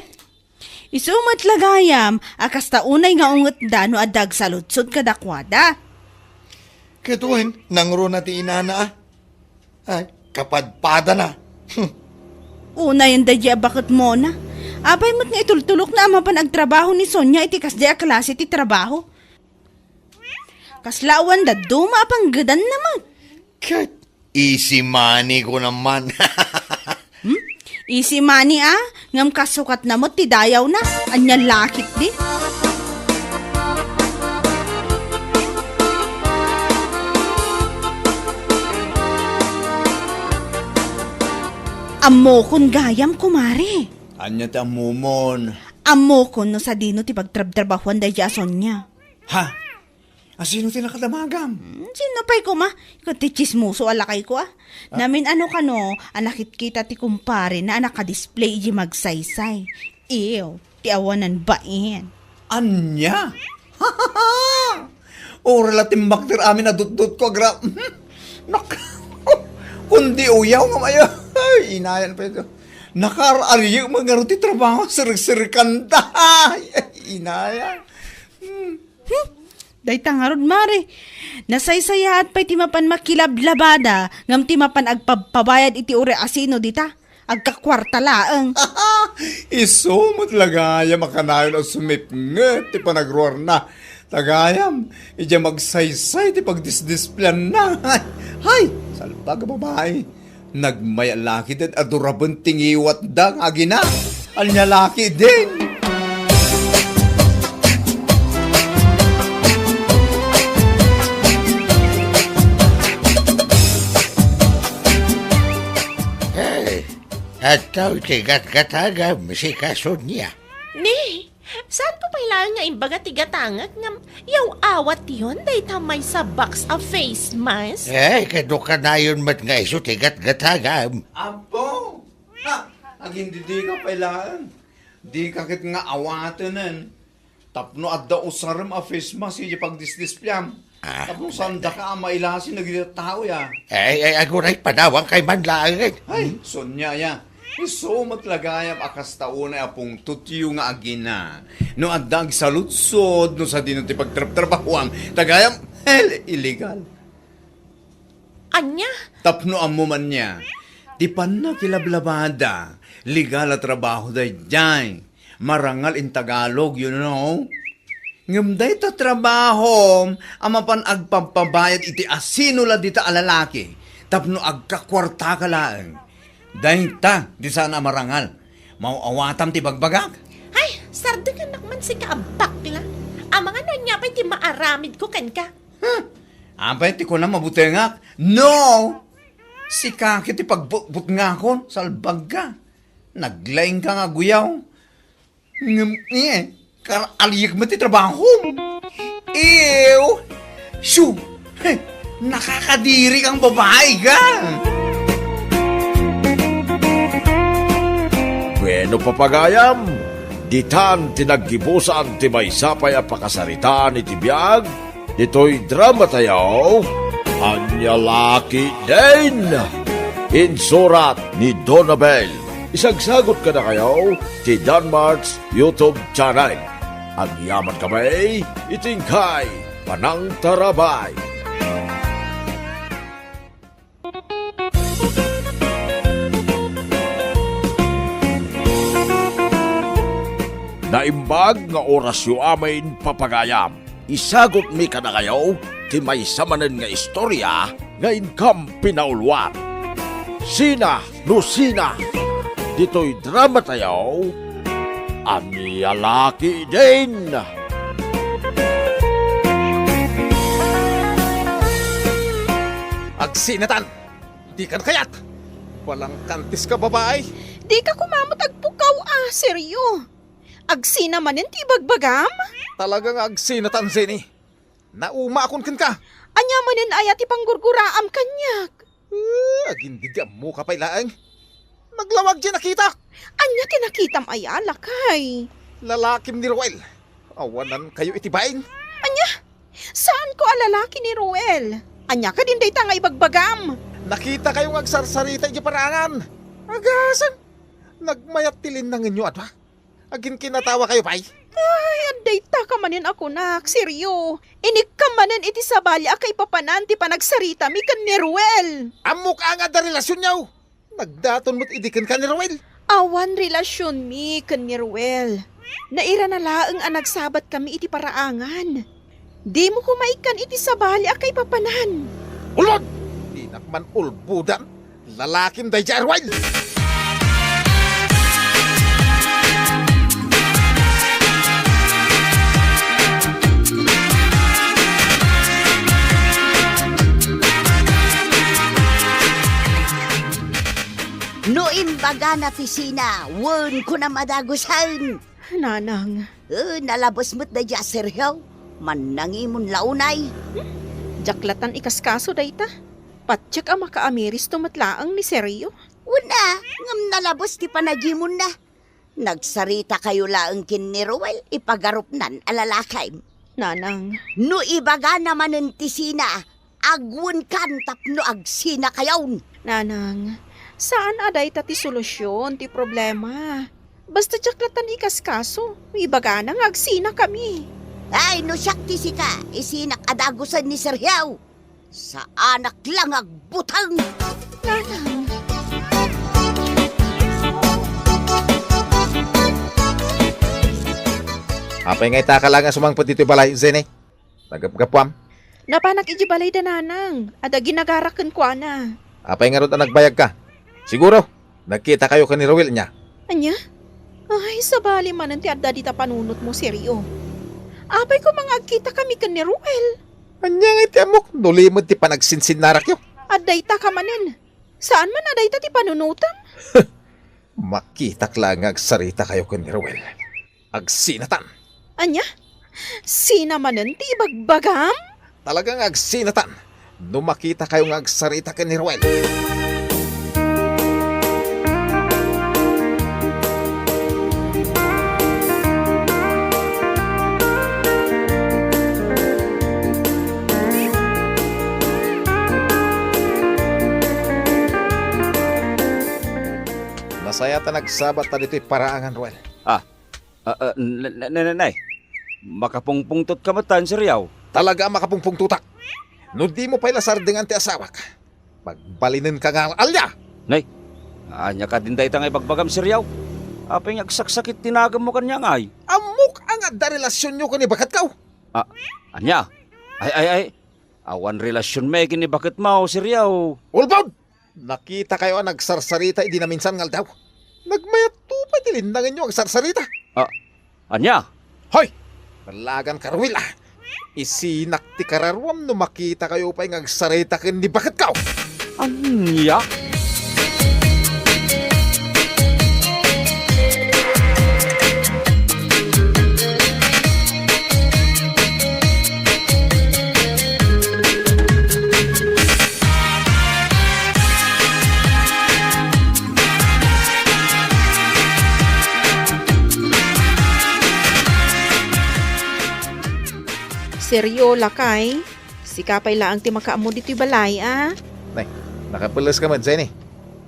Isu met la gayam a kasta unay nga ungetda no adda agsaludsod kadakuada. Ket wen, nangruna ti inana, a. Ay, kapadpadana. Hmm. Unayen daydi a baketmona. Apay met nga itultulokna a mapan agtrabaho ni Sonia iti kasdi a klase ti trabaho? Kasla awan dadduma a panggedanna met. Ket easy money ko naman. Hmm? Easy money, a? Ngem kasukatna met ti dayawna. Ania la ketdi? Ammokon gayam, kumare. Ania ti ammomon? Ammokon no sadino ti pagtrabtrabahoan daydi a Sonia. Ha? Asino ti nakadamagam? Hmm, sino pay koma? Ket ti tsismoso a lakayko, a. Ah? Namin-ano kano a nakitkita ti kumparena a nakadisplay iti magsaysay. Ew, ti awanan bain. Ania? Uray la timmakder amin a dutdotko, agra-, nak-, kundi uyaw nga maya. Ay, inayan pay ito. Nakaar-ariyek met ngarud ti trabaho, sirikserikanda. Ay, inayan. Hmm. Hmm, dayta ngarud, mare. Nasaysayaat pay ti mapan makilablabada, ngem ti mapan agpabpabayad iti uray asino dita, agkakuarta laeng. Isu met la gayam a kanayon a sumipnget ti panagruarna. Ta gayam, idiay magsaysay ti pagdisdispleanna. Hay, salbag a babai. Nagmay-a la ketdin a duraben ti ngiwatda nga agina. Ania la ketdin? Hey, adtoy ti gatgatagam, sika Sonia. Ni, saanko pay laeng nga imbaga ti gatangek ngem yaw-awatyon dayta maysa box a face mask? Eh, kano kanayon met nga isu ti gatgatagam? Apo! Ha! Agindidika pay laeng. Dika ket nga awatenen. Tapno adda usarem a face mask iti pagdisdispleam. Ah, tapno saandaka a mailasi dagiti tao, ya. Ay, ay, aguray, panawankayo man laeng. Ay, Sonia, ya. Isu met la gayam a kasta unay a pungtotyo nga agina. No adda agsaludsod, no sadino ti pagtrabtrabahuam, ta gayam, hell, illegal. Ania? Tapno ammo man, ya, ti pannakilablabada, legal a trabaho daydiay. Marangal in Tagalog, you know. Ngem dayta trabahom a mapan agpabpabayad iti asino la dita a lalaki tapno agkakuartaka laeng. Dayta ti saan a marangal. Maaw-awatam ti bagbagak? Ay, sardengannak man sika a bakla. Amangan ania pay ti maaramidko kenka? Huh? Apay ti kunam a butengak? No! Sika ket ti pagbutbutngakon, salbagka. Naglaingka nga aguyaw. Ngem, eh, kar-, aliyek met ti trabahom. Ew! Siu! Heh, nakakadiri kang babai ka! Bueno, papagayam, ditan ti naggibusan ti maysa pay a pakasaritaan iti biag, ditoy drama tayo, Ania La Ketdin! Insurat ni Donabel. Isagsagot kadakayo ti Danmart's YouTube channel. Agyaman kami iti inkay panangtarabay. Naimbag nga orasyo amin, papagayam. Isagutmi kadakayo ti maysa manen nga istoria nga inkam pinauluan. Sina no sina? Ditoy drama tayo, Ania La Ketdin! Agsinatan! Dikan kayat! Balangkantis ka, babae! Dika koma met agpukaw a, serio! Agsina manen ti ibagbagam? Talaga nga agsinatan, Jenny. Naumaakon kenka. Ania manen aya ti panggurguraam kaniak? Eh, agin didi ammoka pay laeng. Naglawag diay nakitak. Ania ti nakitam aya, lakay? Lalakim ni Ruel. Awanankayo iti bain. Ania? Saanko a lalaki ni Ruel? Ania kadin dayta nga ibagbagam? Nakitakayo nga agsarsarita idiay paraangan. Agasem, nagmayat ti linnangenyo a dua. Aginkinatawakayo pay? Ay, addayta ka manen a kunak, seryo. Inikka manen iti sabali a kaipapanan ti panagsaritami ken ni Ruel. Ammok a nga adda relasionyo. Nagdaton met idi kenka ni Ruel. Awan relasionmi ken ni Ruel. Nairana laeng a nagsabatkami iti paraangan. Dimo koma ikkan iti sabali a kaipapanan. Ulbod! Dinak man ulbodan. Lalakim daydiay a Ruel! No imbagana ti sina, wen, kunam a dagusen. Nanang. Eh, nalabes met daydiay a Sergio. Mannangimon la unay. Hmm? Diak latan ikaskaso dayta. Patiek a makaamiristo met laeng ni Sergio. Wen a, ngem nalabes ti panagimonna. Nagsaritakayo laeng ken ni Ruel, ipagarupnan a lalakim. Nanang. No ibagana manen ti sina, agwenkan tapno agsinakayon. Nanang, saan a dayta ti solusion ti problema. Basta diak latan ikaskaso, ibagana nga agsinakami. Ay, no siak ti sika, isinak a dagusen ni Sergio. Saanak la nga agbuteng. Nanang. Apay nga itaka la nga sumangpet ditoy balay, Zene? Nagapgapuam? Napanak idiay balay da nanang, adda ginagarak kenkuana. Apay ngarud a nagbayagka? Siguro, nagkitakayo ken ni Ruel ania? Ania? Ay, sabali manen ti adda dita panunotmo, Sergio. Apay koma nga agkitakami ken ni Ruel? Ania ngay ti ammok no limed ti panagsinsinnarakyo? Addayta ka manen. Saan man a dayta ti panunotam? Makitak laeng nga agsaritakayo ken ni Ruel. Agsinatan. Ania? Sina manen ti ibagbagam? Talaga nga agsinatan no makitakayo nga agsarita ken ni Ruel. Nasayaat a nagsabatta ditoy paraangan, Ruel. Ah, ah, ah, n-, n-, n-, n-, nay. Makapungpungtotka met, Sergio. Talaga a makapungpungtotak. No dimo pay la sardengan ti asawak, pagbalinenka nga al-alia. Nay, ania kadin dayta nga ibagbagam, Sergio? Apay nga agsaksakit ti naganmo kaniak ngay? Ammok a nga adda relasionyo ken ni baketko. Ah, ania? Ay, ay, ay. Awan relasionmi ken ni baketmo, Sergio. Ulbod! Nakitakayo a nagsarsarita idi naminsan nga aldaw. Nagmayatto pay ti linnangenyo agsarsarita. Ah, ania? Hoy! Balaganka, Ruel, ah! Isinak ti kararuam no makitakayo pay nga agsarita ken ni baketko. Ania? Sergio, lakay, sika pay laeng ti makaammo ditoy balay, a? Nay, nakapeles ka met, Jenny.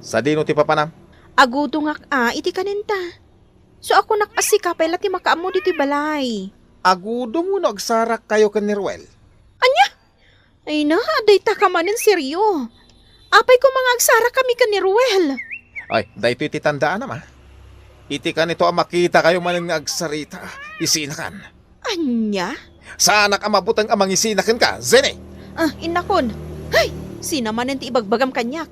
Sadino ti papanam? Agudongak a iti kanenta. Suakonak a sika pay la ti makaammo ditoy balay. Agudom wenno agsarakkayo ken ni Ruel? Ania? Ay na, dayta ka manen, Sergio. Apay koma nga agsarakami ken ni Ruel? Ay, daytoy ti tandaanam, a. Iti kanito a makitakayo manen nga agsarita, isinakan. Ania? Saanak a mabuteng a mangisina kenka, Jenny! Ah, innakon. Hay! Sina manen ti ibagbagam kaniak?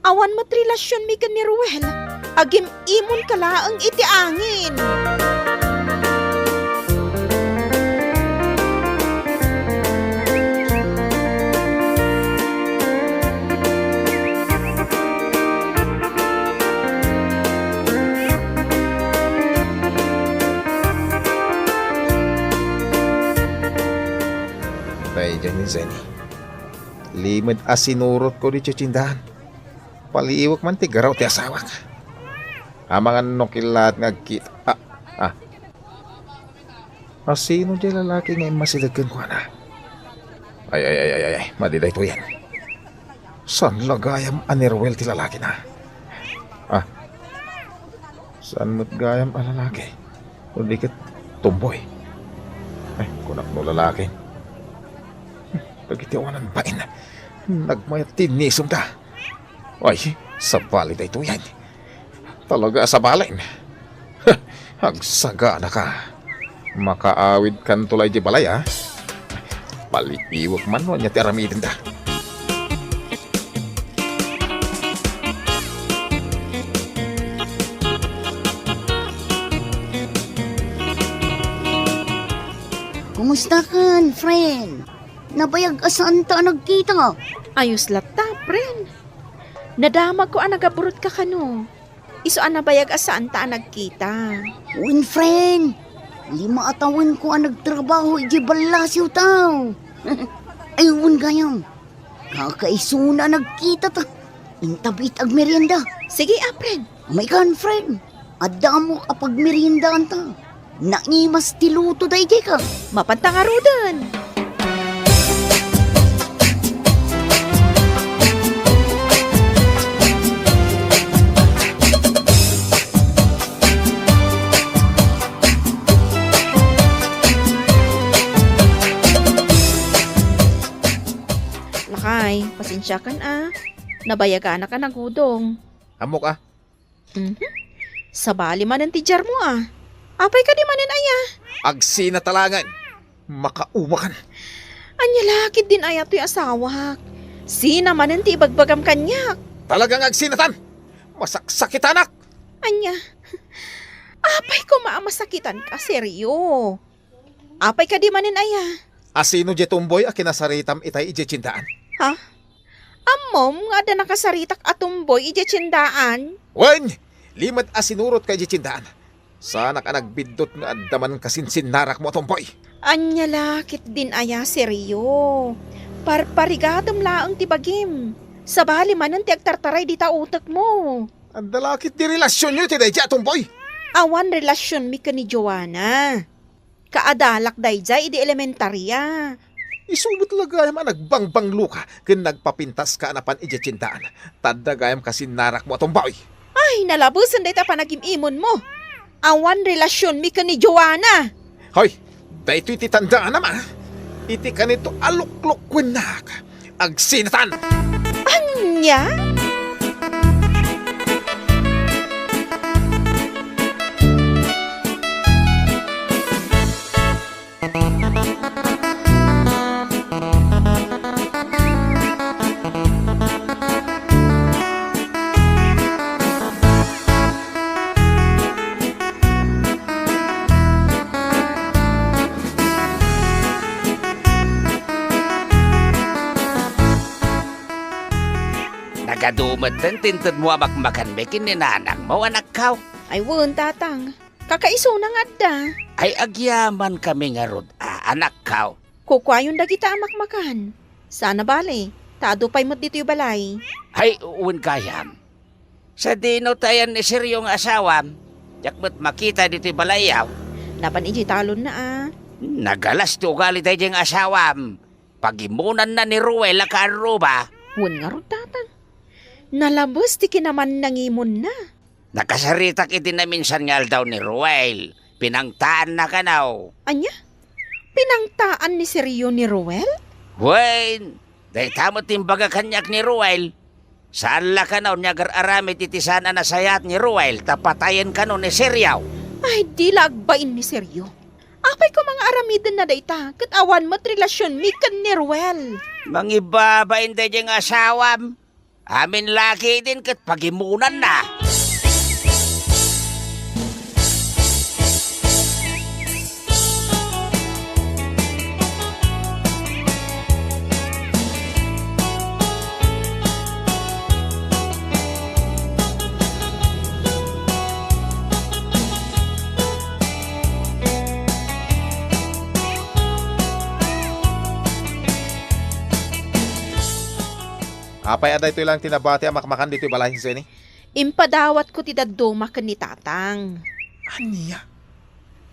Awan met relasionmi ken ni Ruel. Agim-imonka laeng iti angin. Tay, Jenny, Jenny. Limed a sinurotko diay tiendaan. Paliiwek man ti garaw ti asawak. Amangan no killaat nga agkita. Ah, ah. A sino diay lalaki nga immasideg kenkuana? Ay, ay, ay, ay, ay, ay. Madi daytoyen. Saan la gayam a ni Ruel ti lalakina? Ah. Saan met gayam a lalaki? No di ket tumboy. Ay, kunak no lalaki. Dagiti awanan bain. Nagmayat ti nisem da. Ay, sabali daytoyen. Talaga a sabalin. Agsaganaka. Makaawidkanto la idiay balay, a? Paliiwek man no ania ti aramidenda. Kumustakan, friend? Nabayag a saanta a nagkita. Ayos latta, friend. Nadamagko a nagaburutka kano. Isu a nabayag a saanta a nagkita. Wen, friend. Lima a tawenko a nagtrabaho idiay ballasiwtaw. Ay, wen gayam. Kakaisuna a nagkitata. Intabi iti agmerienda. Sige, a, friend. Amaykan, friend. Adda ammok a pagmeriendaanta. Naimas ti luto daydiay ka. Mapanta ngaruden. Lakay, pasensiakan a. Nabayaganak a nagudong. Ammok a. Mhm. Sabali manen ti diarmo a. Apay kadi manen aya? Agsinata laengen. Makaumakan. Ania la ketdin aya toy asawak? Sina manen ti ibagbagam kaniak? Talaga nga agsinatan. Masaksakitanak. Ania? Apay koma a masakitanka, Sergio? Apay kadi manen aya? A sino diay tumboy a kinasaritam itay idiay tiendaan? Ha? Ammom nga adda nakasaritak a tumboy idiay tiendaan? Wen, limed a sinurotka idiay tiendaan. Saanak a nagbiddut nga adda man kasinsinnarakmo a tumboy. Ania la ketdin aya, Sergio? Parparigatem laeng ti bagim. Sabali manen ti agtartaray dita utekmo. Adda la ketdi relasionyo iti daydiay a tumboy? Awan relasionmi ken ni Joanna. Kaadalak daydiay idi elementaria. Isu met la gayam a nagbangbangloka ken nagpapintaska a napan idiay tiendaan. Ta adda gayam kasinnarakmo a tumboy. Ay, nalabesen dayta panagim-imonmo. Awan relasionmi ken ni Joanna. Hoy, daytoy ti tandaanam a. Iti kanito a luklukkuennak. Agsinatan! Ania? Nagadu metten ti intedmo a makmakanmi ken ni nanangmo, anakko. Ay, wen, tatang. Kakaisuna nga adda. Ay, agyamankami ngarud a, anakko. Kukuayon dagita a makmakan. Saan a bale, ta adu pay met ditoy balay. Ay, wen gayam. Sadino ti ayan ni Sergio nga asawam? Diak met makita ditoy balayyo. Napan idiay talonna a. Nagalas ti ugali daydiay nga asawam. Pagimonanna ni Ruel a kaarruba. Wen ngarud, tata. Nalabes ti kinamannangimonna. Nakasaritak iti naminsan nga aldaw ni Ruel. Pinangtaanna kano. Ania? Pinangtaan ni Sergio ni Ruel? Wen, dayta met ti imbaga kaniak ni Ruel. Saan la kano nga agar-aramid iti saan a nasayaat ni Ruel ta patayen kano ni Sergio. Ay, di la agbain ni Sergio. Apay koma nga aramidenna dayta ket awan met relasionmi ken ni Ruel? Mangibabain daydiay nga asawam. Amin la ketdin ket pagimonanna. Apay a daytoy laeng ti nabati a makmakan ditoy balay, Jenny? Impadawatko ti dadduma ken ni Tatang. Ania?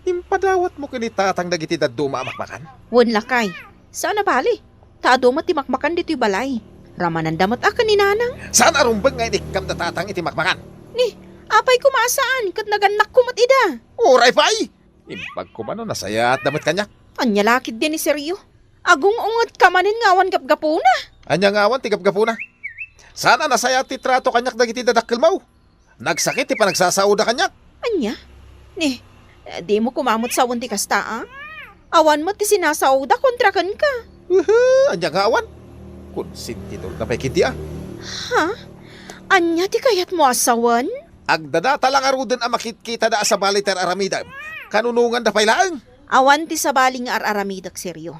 Impadawatmo ken ni Tatang dagiti dadduma a makmakan? Wen, lakay. Saan a bali. Ta adu met ti makmakan ditoy balay. Ramananda met a ken ni Nanang. Saan a rumbeng nga inikkamda Tatang iti makmakan? Ni, apay koma a saan ket nagannakko met ida. Uray pay! Imbag koma no nasayaatda met kaniak. Ania la ketdi ni Sergio? Agung-ungetka manen nga awan gapgapuna. Ania nga awan ti gapgapuna? Saan a nasayaat ti trato kaniak dagiti dadakkelmo? Nagsakit ti panagsasaoda kaniak. Ania? Ni, dimo koma met sawen ti kasta, a? Awan met ti sinasaoda kontra kenka. Uhu, ania nga awan? Konsentidorda pay ketdi, a. Ha? Ania ti kayatmo a sawen? Agdadata la ngaruden a makitkitada a sabali ti ar-aramidem. Kanunonganda pay laeng. Awan ti sabali nga ar-aramidek, Sergio.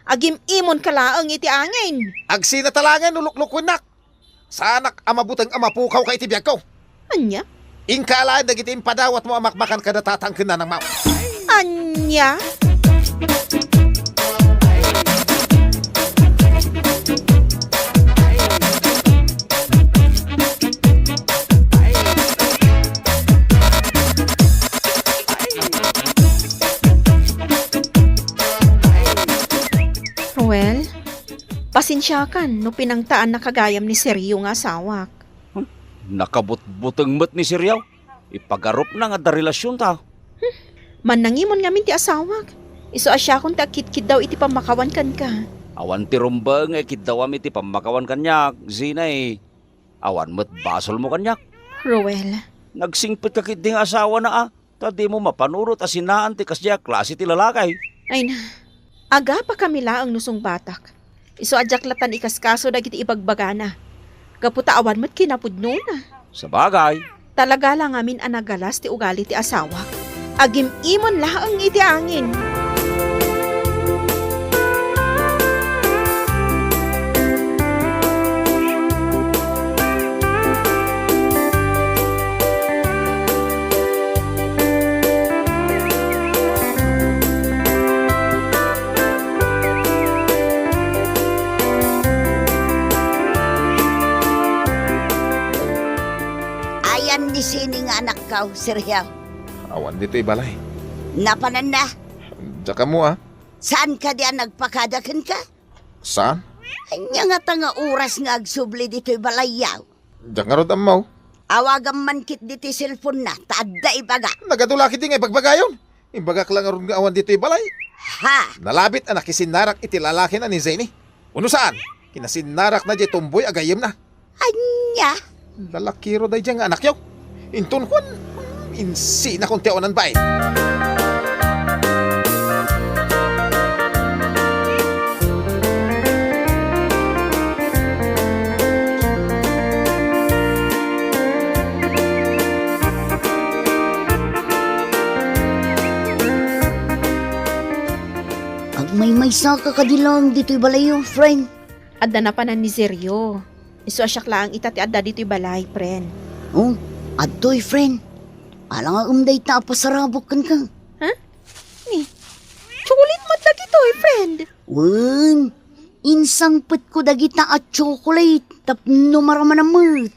Agim-imonka laeng iti angin. Agsinata laeng no luklukuennak. Saanak a mabuteng a mapukawka iti biagko. Ania? Inka alaen dagiti impadawatmo a makmakan kada Tatang ken Nanangmo. Ania? Ruel, pasensiakan no pinangtaannaka gayam ni Sergio nga asawak. Hmm? Nakabutbuteng met ni Sergio. Ipagarupna nga adda relasionta. Hmm. Mannangimon ngamin ti asawak. Isu a siakon ti agkitkiddaw iti pammakawan kenka. Awan ti rumbeng nga ikiddawam iti pammakawan kaniak, Jenny. Awan met basolmo kaniak. Ruel. Nagsingpetka ketdi nga asawana, a, ta dimo mapanunot a sinaan ti kasdiay a klase ti lalaki. Ay na, agapakami laeng no sungbatak. Isu a diak lattan ikaskaso dagiti ibagbagana. Gapu ta awan met kinapudnona. Sabagay. Talaga la ngamin a nagalas ti ugali ti asawak. Agim-imon laeng iti angin. Ayan ni Jenny nga anakko, Sergio. Awan ditoy balay. Napananna? Diak ammo, a. Saan kadi a nagpakada kenka? Saan? Ania ngata nga oras nga agsubli ditoy balayyo? Diak ngarud ammo. Awagam man ketdi ti cellphone-na, ta adda ibaga. Nagadu la ketdi nga ibagbagayon. Imbagak la ngarud nga awan ditoy balay. Ha? Nalabit a nakisinnarak iti lalakina ni Jenny. Wenno saan? Kinasinnarakna diay tomboy a gayyemna. Ania? Lalakiro daydiay nga anakyo. Inton kuan, insinakon ti awanan bain. Agmaymaysaka kadi laeng ditoy balayyo, friend? Adda napanan ni Sergio. Isu a siak laeng ita ti adda ditoy balay, friend. Oh, adtoy, friend. Ala nga em dayta a pasarabok kenka. Ha? Ni, tsokolate met dagitoy, friend. Wen, insangpetko dagita a tsokolate tapno maramana met.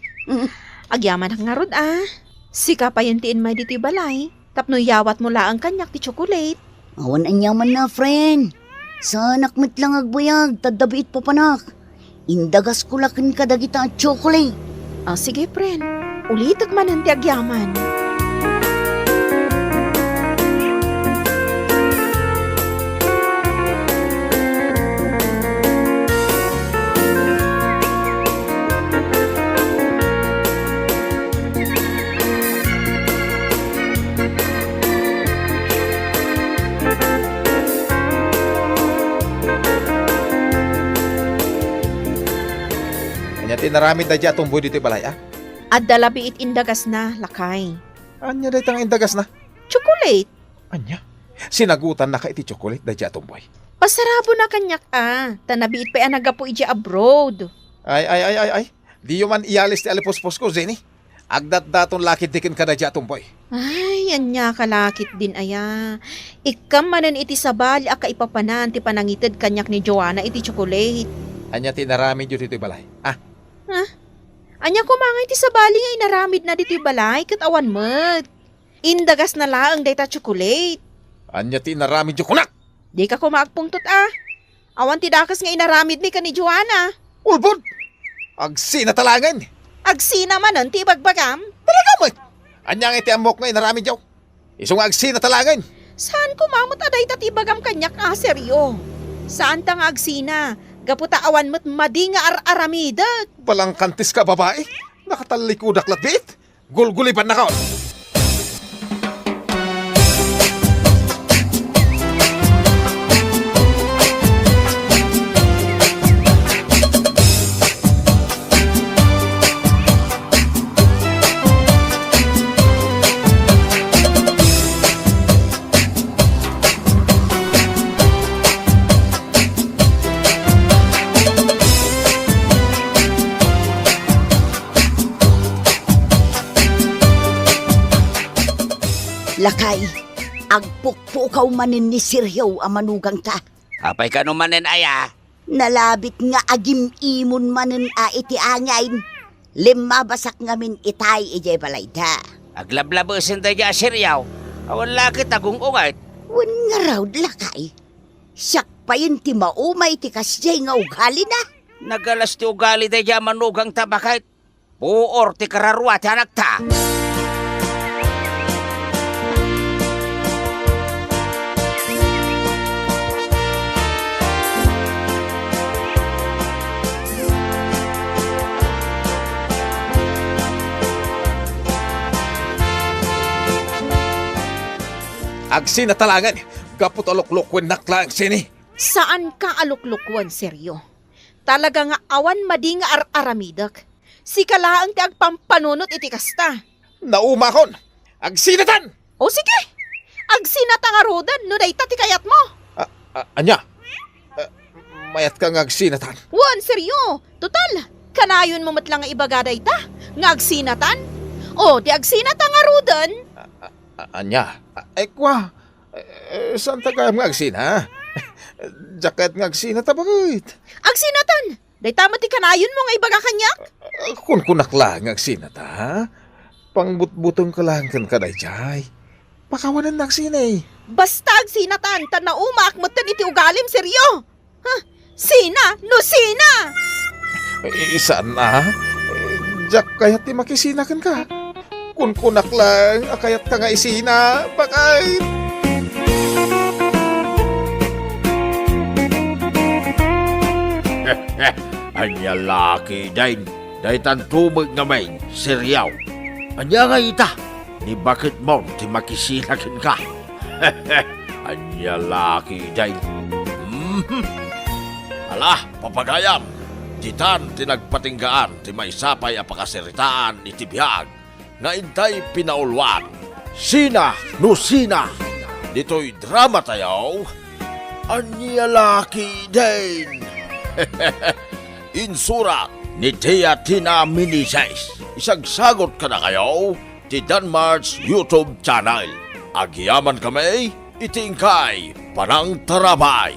Agyamanak ngarud, a. Sika payen ti immay ditoy balay. Tapno iyawatmo laeng kaniak ti tsokolate. Awan aniamanna, friend. Saanak met la nga agbayag, ta adda biit papanak. Indagasko la kenka dagita a tsokolate. Ah, sige, friend. Ulitek manen ti agyaman. Ania ti inaramid daydiay a tomboy ditoy balay, a? Adda labi iti indagasna, lakay. Ania dayta nga indagasna? Tsokolate. Ania? Sinagutannaka iti tsokolate daydiay a tomboy? Pasarabona kaniak, a, ta nabiit pay a naggapu idiay abroad. Ay, ay, ay, ay, ay. Diyo man iyalis ti alipuspusko, Jenny. Agdatdaton la ketdi kenka daydiay a tomboy. Ay, ania ka la ketdin aya. Ikkam manen iti sabali a kaipapanan ti panangited kaniak ni Joanna iti tsokolate. Ania ti inaramidyo ditoy balay? Ah, Ha? Ania koma ngay ti sabali nga inaramidna ditoy balay ket awan met? Indagasna laeng dayta chocolate. Ania ti inaramidyo kunak? Dika koma agpungtot a. Awan ti dakes nga inaramidmi ken ni Joanna. Ulbod! Agsinata laengen! Agsina manen ti ibagbagam? Talaga met! Ania ngay ti ammok nga inaramidyo? Isu nga agsinata laengen! Saan koma met a dayta ti ibagam kaniak a seryo. Saanta nga agsina, gapu ta awan met madi nga ar-aramidek. Balangkantis ka, babai! Nakatallikudak latbiit! Gulgulibannakon! Lakay, agpukpukaw manen ni Sergio a manugangta. Apay kano manen aya? Nalabit nga agim-imon manen a iti angin. Limmabasak ngamin itay idiay balayda. Aglablabesen daydiay a Sergio. Awan la ket agung-unget. Wen ngarud, lakay. Siak payen ti maumay ti kasdiay nga ugalina. Nagalas ti ugali daydiay a manugangta baket. Puor ti kararua ti anakta. Agsinata laengen, gapu ta luklukuennak laeng sini. Saanka a luklukoen, Sergio. Talaga nga awan madi nga ar-aramidek. Sika laeng ti agpampanunot iti kasta. Naumakon! Agsinatan! O sige! Agsinata ngaruden no dayta ti kayatmo. A-, a-, ania? A, mayatka nga agsinatan? Wen, Sergio. Total, kanayonmo met la nga ibaga dayta nga agsinatan. O, di agsinata ngaruden. A-, a-, a-, ania? A, ay, kua. Eh, saanta gayam nga agsina? Diak kayat nga agsinata, baket. Agsinatan! Dayta met ti kanayonmo nga ibaga kaniak? Eh, kunkunak laeng nga agsinata, ha? Pangbutbutengka laeng kenka daydiay. Pakawanennak sini. Basta agsinatan, ta naumaak metten iti ugalim, Sergio! Ha? Sina? No sina? Eh, saan a? Eh, diak kayat ti makisina kenka. Kunkunak laeng a kayatka nga isina, baket. Ania la ketdin, daytanto met ngamin, Sergio. Ania ngay ita? Ni baketmo ti makisina kenka. Ania la ketdin. Mhm. Ala, papagayam, ditan ti nagpatinggaan ti maysa pay a pakasaritaan iti biag nga intay pinauluan. Sina no sina? Ditoy dramatayo, Ania la ketdin. Insurat ni Tia Tina Meneses. Isagsagut kadakayo ti Danmar's YouTube channel. Agyamankami iti inkay panangtarabay.